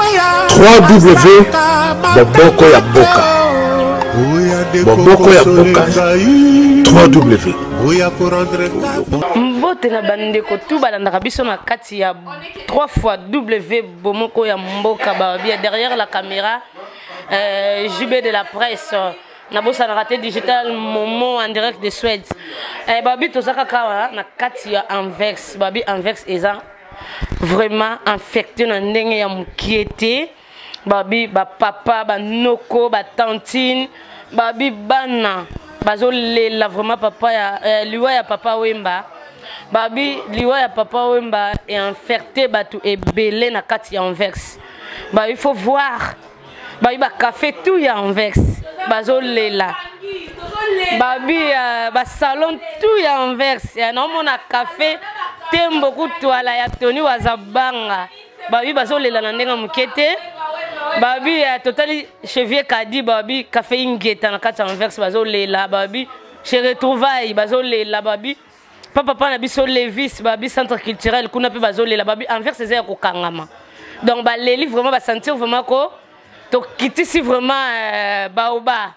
3W Boboko ya Mboka. Boboko ya Mboka 3W. Mbote na bandeko tu balandaka biso na kati ya 3 fois W Bomoko ya Mboka babia derrière la caméra JB de la presse nabosanaka te digital momo en direct de Suède. Babi toza kaka awa na kati ya Anvers. Babi Anvers eza vraiment infecté na ndenge ya mokie te. Babi ba papa, ba noko, ba tantine, babi bana bazolela vraiment papa ya liwa ya papa Wemba. Babi liwa ya papa Wemba est infecté bato ebele na kati ya Anvers. Ba il faut voir babi ba café tout ya Anvers bazolela. Babi ba salon tout ya Anvers ya naomona café tembo kutwala ya Tony Wazabanga. Babi bazolela na ndenge moke te. Babi ya totali chevier kadi babi café ingeta na kati ya Anvers bazolela. Babi chez retrouvailles bazolela. Babi papa papa na biso Levis babi centre culturel kuna pe bazolela. Babi Anvers eza ya kokangama. Donc baleli vraiment ba sentir vraiment ko tokitisi vraiment baoba.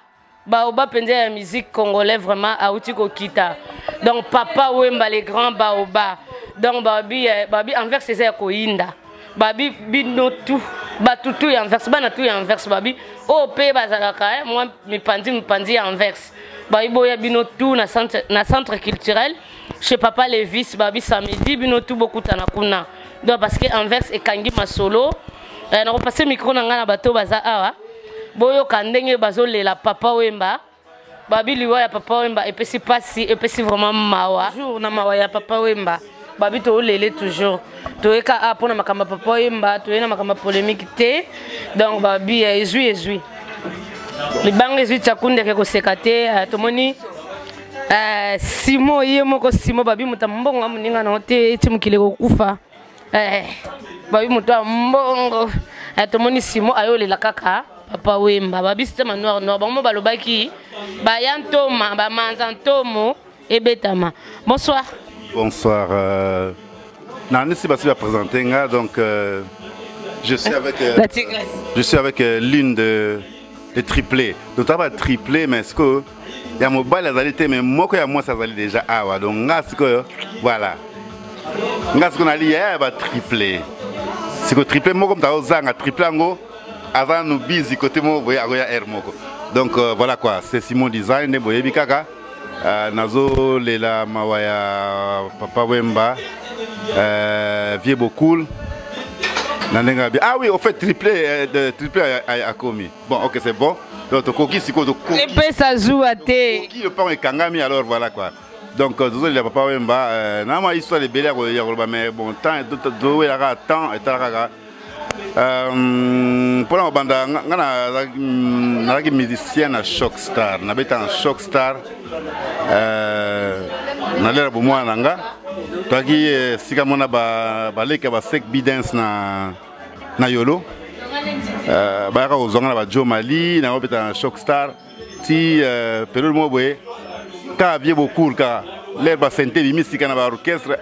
Baoba penza ya musique congolais vraiment auti kokita. Donc papa Wemba les grands baoba. Donc babi babi Anvers eza ya koyinda. Babi bino tout batu tout ya Anvers bana tout ya Anvers babi o pe bazalaka moi mipanzi mipanzi ya Anvers. Babi boya bino tout na centre culturel chez papa Levis babi samedi bino tout bokutana kuna. Donc parce que Anvers ekangi masolo. Na kopasser micro na nga na bato baza awa. Boyoka ndenge bazolela papa Wemba. Babi liwa ya papa Wemba epesi pasi, epesi vraiment mawa. Toujours na mawa ya papa Wemba. Babi tolele toujours. Toyeka a pona makambo papa Wemba, toye na makambo polémique te. Donc babi ezui ezui. Libanga ezui tsakunde ke koseka te, tomoni Simo ye moko Simo babi muta mbongo muninga na te eti mokili kokufa. Babi muto ya mbongo. Tomoni Simo ayolela kaka papa Wemba. Babi système noir noir bango balobaki ba ya ntoma ba manza ntomo ebetama. Bonsoir. Bonsoir. Nanisi basi va présenter nga donc je suis avec la tigresse. Je suis avec l'une de des triplés. Donc ça va tripler mais ce que ya mobali azali te mais moko ya mwasi azali déjà awa. Donc nga sikoyo voilà. Nga sikoyo nali ya ba triplé. Siko triplé moko mta ozanga triplé yango aza no busy côté moko boye akoya air moko. Donc voilà quoi, c'est Simon Design nde boyebi kaka. Nazo lela mawa ya papa Wemba, vieux Bokul. Na ndenge abi. Ah oui, au fait triplé de triplé a komi. Bon, OK, c'est bon. Donc tokoki sikoyo tokoki. Epesa zuwa te. Tokoki le pont ekangami alors voilà quoi. Donc tozo lela papa Wemba, na ma histoire ebele ya koloba mais bon temps to welaka temps etalaka. Mpona kobanda nga nazalaki musicien na Choc Star, nabeta na Choc Star, nalela bomwana na nga toyaki esika mona baleki ya basek bidens na Yolo. Bayaka kozwa nga na ba Joe Mali, na obeta na Choc Star ti période moko boye kaka vie bocour kaka l'air basente bimi sika na ba orchestre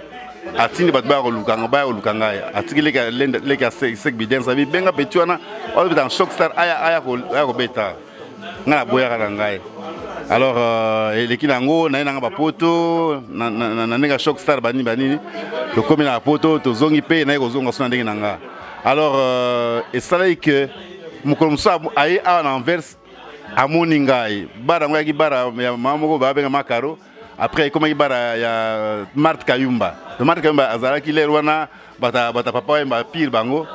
atindi bato baya koluka nga, baya koluka ngai. Atiki leki ya sek bidens abi benga petit wana obeta na Choc Star aya kobeta nga na boyaka na ngai. Alors eleki nango naye nanga bapoto na ndenge ya Choc Star banini banini tokomi na bapoto tozongi mpe naye kozonga so na ndenge na nga. Alors esalaki ke mokolo mosusu aye awa na Anvers amoni ngai bara yango yaki bara ya mama moko babenga Makaro. Après ekomaki bara ya Marthe Kayumba. Donc Marthe Kayumba azalaki lere wana bata papa Wemba pire bango.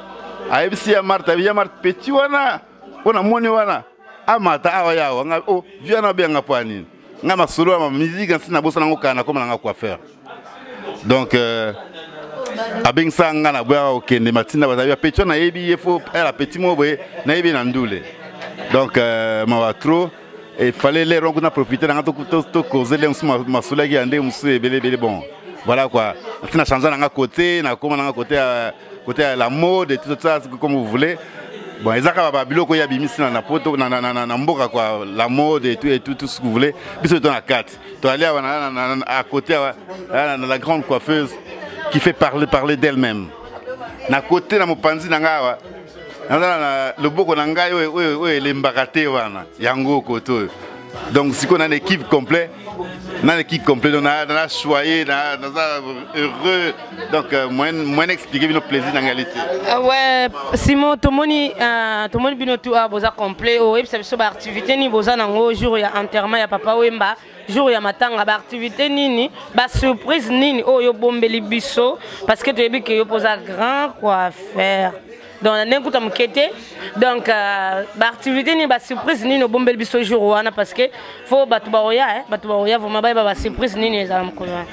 Ayebisi ya Marthe, ayebi ya Marthe petit wana mpona moni wana amata awa yawa nga oh vieux wana abenga mpo ya nini nga masolo ya musique nsi nabosana yango kala nakoma nanga coiffeur. Donc abengisa nga na boyaka kokende matinda bazali ya petit wana nayebi ye fo ala petit moko boye nayebi na ndule. Donc mawa trop. Et fallait les ronds qu'on a profité dans tout causer les masolo ya ndenge mosusu ebele ebele. Bon voilà quoi, ntina changé nanga côté na koma nanga côté ya côté ya la mode et tout ça comme vous voulez. Bon ezaka ba biloko ya bimisi na poto na mboka quoi, la mode et tout et tout, tout ce que vous voulez. Biso to na kati to aller à côté à la grande coiffeuse qui fait parler d'elle-même. Na côté na mopanzi nanga awa Naza na loboko na ngai oyo oyo oyo elembaka te wana yango kote oyo. Donc sikoyo na équipe complet, na équipe complet, donc na na choyé, na naza heureux. Donc euh, moyen moyen expliquer bino plaisir na ngai te. Euh, ouais, Simon tomoni euh, tomoni bino tout ah boza complet oyebisa biso ba activité ni boza nango jour ya enterrement ya papa Wemba. Jour ya matanga ba activité nini, ba surprise nini oyo bombeli biso parce que toyebi que yo poza grand coiffeur. Donc na ndenge kuta moke te. Donc euh, ba activité nini, ba surprise nini obombeli biso jour wana parce que faut bato baoya eh, bato baoya vraiment bayeba ba surprise nini ezala mokolo wana.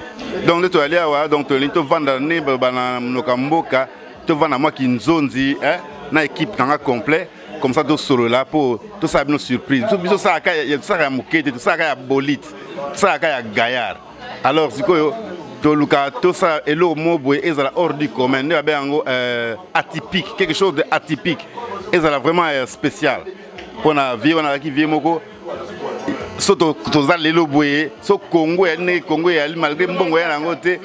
Donc nde toyali awa, donc tolingi tovanda nde bana monoko ya mboka, tovanda mwa kinzonzi eh, na équipe nanga complet. Comme ça tosolola mpo tosala bino surprise. Biso tosalaka ya moke te, tosalaka ya bolite, tosalaka ya gaillard. Alors sikoyo toluka tosala eloko moko boye ezala hors du commun, nde babe yango euh, atypique, quelque chose de atypique, ezala vraiment euh, spécial mpona vie wana. Azalaki vie moko so toza lelo boye, so Congo eyali ndenge Congo eyali, malgré mbongo ya yango te,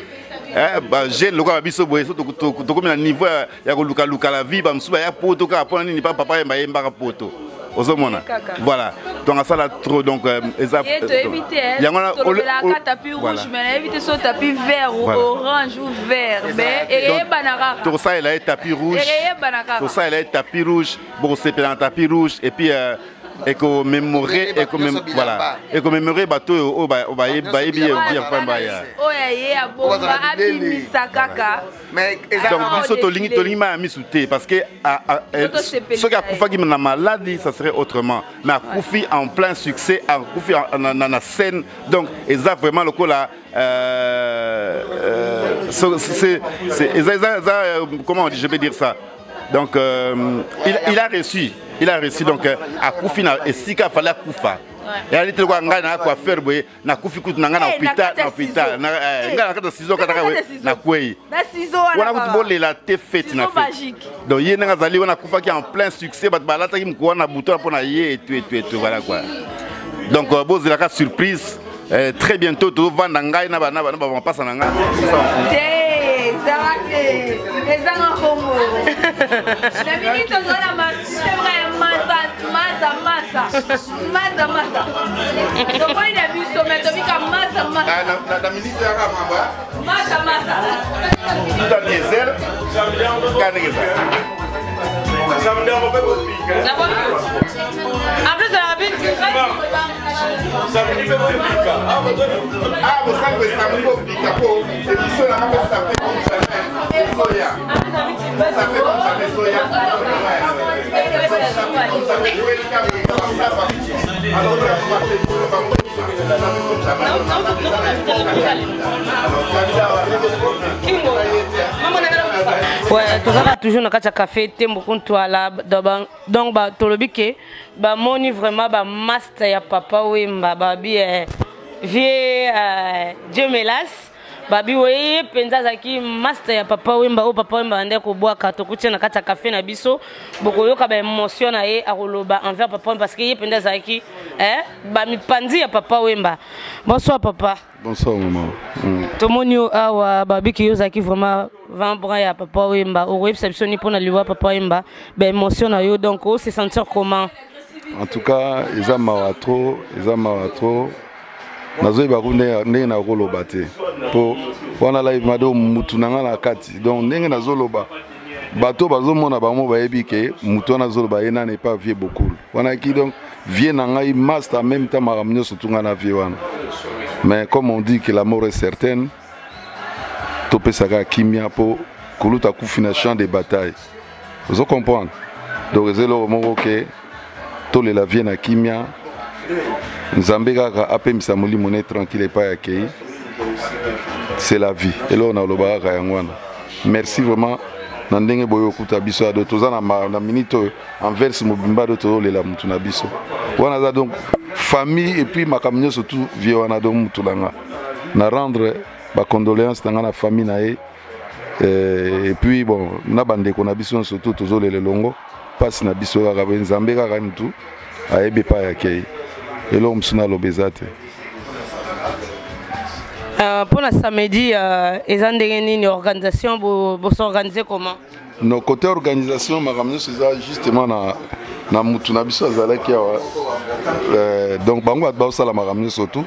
bajeune lokola babiso boye, so tokomi na niveau ya kolukaluka la vie. Bamosusu baya poto kaka mpona nini? Pa papa yemba yembaka poto, ozomona, voilà. Donc asala trop, donc eza toyebi te yango wana. Tolobelaka tapis rouge, mais nayebi te so tapis vert ou orange ou vert, mais eyebana kaka. Tokosalela ye tapis rouge, eyebana kaka. Tokosalela ye tapis rouge, bokosepela na tapis rouge et puis ekomémorer, voilà, ekomémorer bato oyo oyo bayebi ye dire pamba ya oyo ye abomba abimisa kaka. Donc biso tolingi tolingi mai ya misu te, parce que soki akufaki na maladie, ça serait autrement, mais akufi en plein succès, akufi na scène. Donc eza vraiment lokola c'est eza eza, comment on dit, je vais dire ça, donc il a reçu, il a reçu. Donc akufi na esika afali akufa. Eyali te lokola ngai na coiffeur boye, nakufi kutu na ngai na hôpital, na hôpital ngai na kati ya ciseau, kataka nakwei wana kutu bolela te, fete na fete. Donc ye ndenge azali wana, akufaki en plein succès, bato balataki mokolo wana na butu wana mpo na ye etu etu etu, voilà quoi. Donc bozelaka surprise très bientôt. Tozovanda ngai na bamapasa na ngai. Ezanga te, ezanga kombo na minute oza na masebra ya masa masa masa masa masa, tokoyi na biso me tobika masa masa na minute yaka mamba masa masa. Tuta diesel ka ndenge eza. En plus, la rapide. Ah, bosango esango bobika po émission nanga mpe ça fait comme jamais ezoya, ça fait comme jamais ezoya, ça fait alors. Ouais, tozalaka toujours na kati ya café Tembo Kuntwala. Donc tolobi ke bamoni vraiment bamaster ya papa Wemba, babi vieux Dieu Melas, babi oye mpenza azalaki master ya papa Wemba oyo papa Wemba bande kobwaka. Tokuti na kati ya café na biso, bokoyoka baémotion na ye akoloba envers papa Wemba, parce que ye mpenza azalaki bamipanzi ya papa Wemba. Bonsoir papa. Bonsoir maman. Tomoni yo awa, babiki yo ozalaki vraiment vambra ya papa Wemba. Okoyebisa biso ni mpona liwa papa Wemba, baémotion na yo, donc ose sentir comment? En tout cas eza mawa trop, eza mawa trop. Nazoyeba ku ndenge nakoloba te mpo wana live mado mutu na nga na kati. Donc ndenge nazoloba, bato bazomona bango bayebi ke mutu wana azoloba ye nani epa vieux Bokulu wana ki. Donc vieux na ngai, master, en même temps makambo nyonso tunga na vieux wana. Mais comme on dit que la mort est certaine, topesaka kimia mpo kuluta akufi na champ de bataille, ozo comprendre. Donc eza eloko moko ke tolela vieux na kimia, Nzambe kaka apemisa molimo ne tranquille epai akei. C'est la vie, eloko naloba kaka yango wana. Merci vraiment na ndenge boye okuta biso ado toza na, na minute oyo envers mobimba do tozolela mutu na biso wana aza. Donc famille et puis makambo nyonso tu vieux wana. Donc mutu na nga na rendre bacondoléance na nga na famille na ye et puis bon na bandeko na biso nyonso tu tozolela elongo mpasi na biso kaka boye. Nzambe kaka mutu ayebi epai akei, eloko mosusu naloba eza te. Mpona samedi eza ndenge nini organisation, bos'organiser comment? No, côté organisation, makambo nyonso eza justement na mutu na biso azalaki awa. Donc bango bato baosala makambo nyonso tout.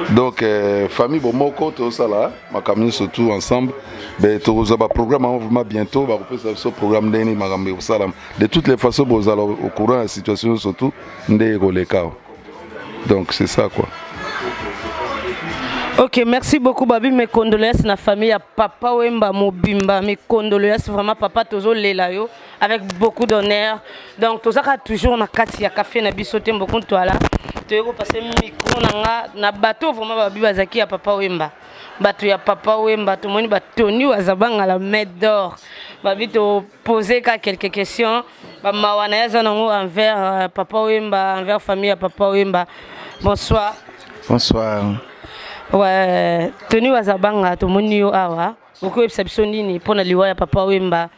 Donc famille bomoko tozosala makambo nyonso tout ensemble. Be tokozwa baprogramme yango vraiment bientôt, bakopesa biso programme ndenge nini makambo ekosalama. De toutes les façons, bozala au courant ya situation nyonso tout nde ekoleka awa. Donc c'est ça quoi. Ok, merci beaucoup Babi, mes condoléances na famille ya Papa Wemba mobimba, mes condoléances vraiment papa tozo lela yo avec beaucoup d'honneur. Donc tozaka toujours na kati ya café na biso te mboko ntwala. Toyeko passer micro na nga na bateau vraiment Babi bazaki ya Papa Wemba. Bato ya Papa Wemba tomoni ba Tony Wazabanga la maître d'or. Babi to poser ka quelques questions. Ba mawa na yaza nango envers Papa Wemba, envers famille ya Papa Wemba. Bonsoir. Bonsoir. Ouais, Tony Wazabanga tomoni yo awa. Okoyebisa biso nini mpona liwa ya Papa Wemba?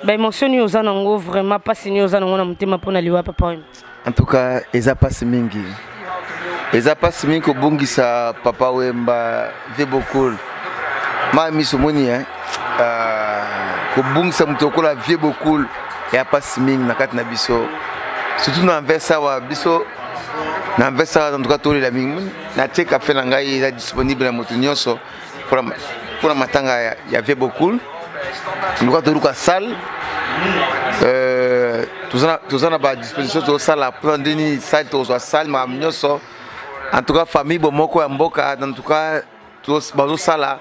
Ba émotion nini oza nango vraiment, pasi nini oza nango na motema mpona liwa ya Papa Wemba? En tout cas, eza pasi mingi. Eza pasi mingi kobungisa Papa Wemba vie beaucoup. Ma miso moni hein. Kobungisa moto lokola vie beaucoup ya pasi mingi na kati na biso. Surtout na Anvers awa biso na Anvers awa en tout cas tolela mingi. Na tie café na ngai eza disponible na moto nyonso mpona matanga ya vie beaucoup. Luka toluka salle. Toza na ba disposition tozosala mpona ndeni salle, tozwa salle makambo nyonso. En tout cas famille bomoko ya mboka en tout cas bazosala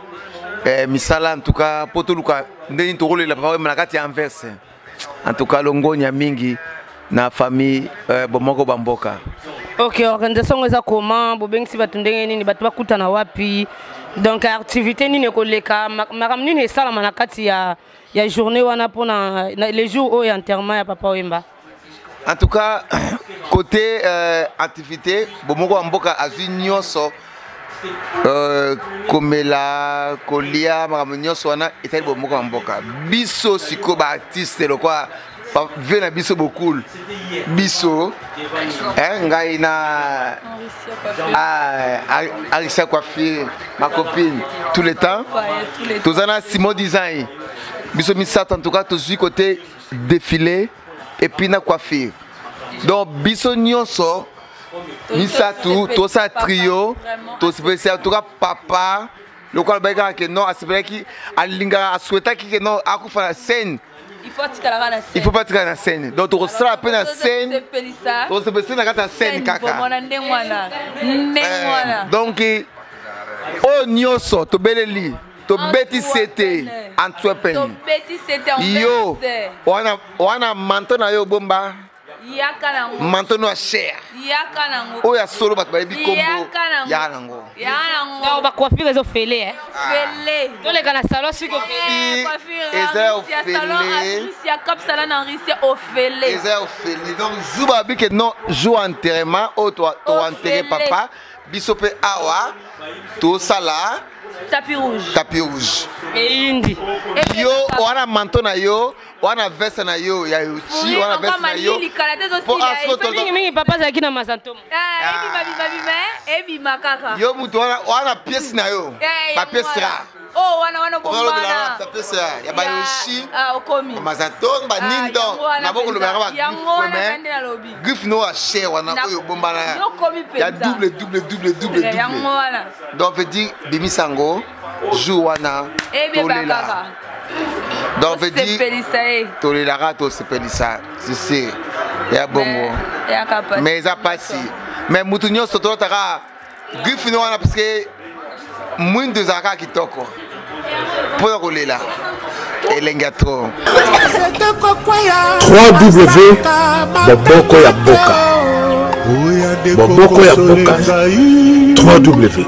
misala en tout cas mpo toluka ndeni tokolela Papa Wemba na kati ya Anvers. En tout cas longonya mingi na famille bomoko ba mboka. Ok, organisation ngo eza comment? Bobengisi bato ndenge nini? Bato bakutana wapi? Donc activité nini ekoleka? Makambo nini esalama na kati ya journée wana mpona les jours oyo ya enterrement ya Papa Wemba? En tout cas côté activité bomoko ya mboka azwi nyonso, komela, kolia, makambo nyonso wana etali bomoko ya mboka. Biso sikoyo baartiste lokwa vie na biso bokul biso, ngai na Arisia Coiffure, ma copine tout le temps, toza na Simon Design, biso misato en tout cas tozwi côté défilé et puis na coiffure. Donc biso nyonso misato tosala trio, tosepelisi en tout cas papa lokola alobaki kaka ke non, asepelaki, alingaka, asouhaitaki ke non, akufa na scène. Il faut atikalaka na scène. Il faut pas atikala na scène. Donc tokosala mpe na scène, tokosepelisa na kati ya scène kaka. Wana ndenge wana, ndenge wana. Donc oyo nyonso tobeleli, tobeti sete Antwerpen. Tobeti sete. Yo wana manteau na yo bomba. Yaka nango. Manteau no ya cher. Yaka nango. Oyo ya solo, bato bayebi kombo. Yaka nango. Yaka nango. Yaka nango. Donc bacoiffure ezofele. Fele. Toleka na salon siko. Eza ya ofele. Ya Cap Salon en Russie ofele. Eza ya ofele. Donc jour babi ke non, jour enterrement oyo toenterre papa biso mpe awa tosala tapis rouge. Tapis rouge. Eyindi. Yo wana manteau na yo wana, veste na yo ya yochi wana, veste na yo. Mingi mingi papa azalaki na mazantomo. Ebima ebima kaka. Yo mutu wana, wana pièce na yo, bapièce rare. Oh, wana wana bombana. Bapièce ya bayoshi. Okomi. Mazatone banini, donc nabokolobelaka. Yango wana nde nalobi. Griffe no ya cher wana oyo bombana ya double double double double double. Yango wana. Donc veut dire bimisa yango jour wana. Tolela. Donc veut dire tolelaka, tosepelisa sisi ya bongo. Mais eza pasi, mais mutu nyonso tolotaka griffe no wana parce que mwindu ezalaka kitoko mpona kolela elenge ya trop. 3W Boboko ya Mboka, Boboko ya Mboka, 3W.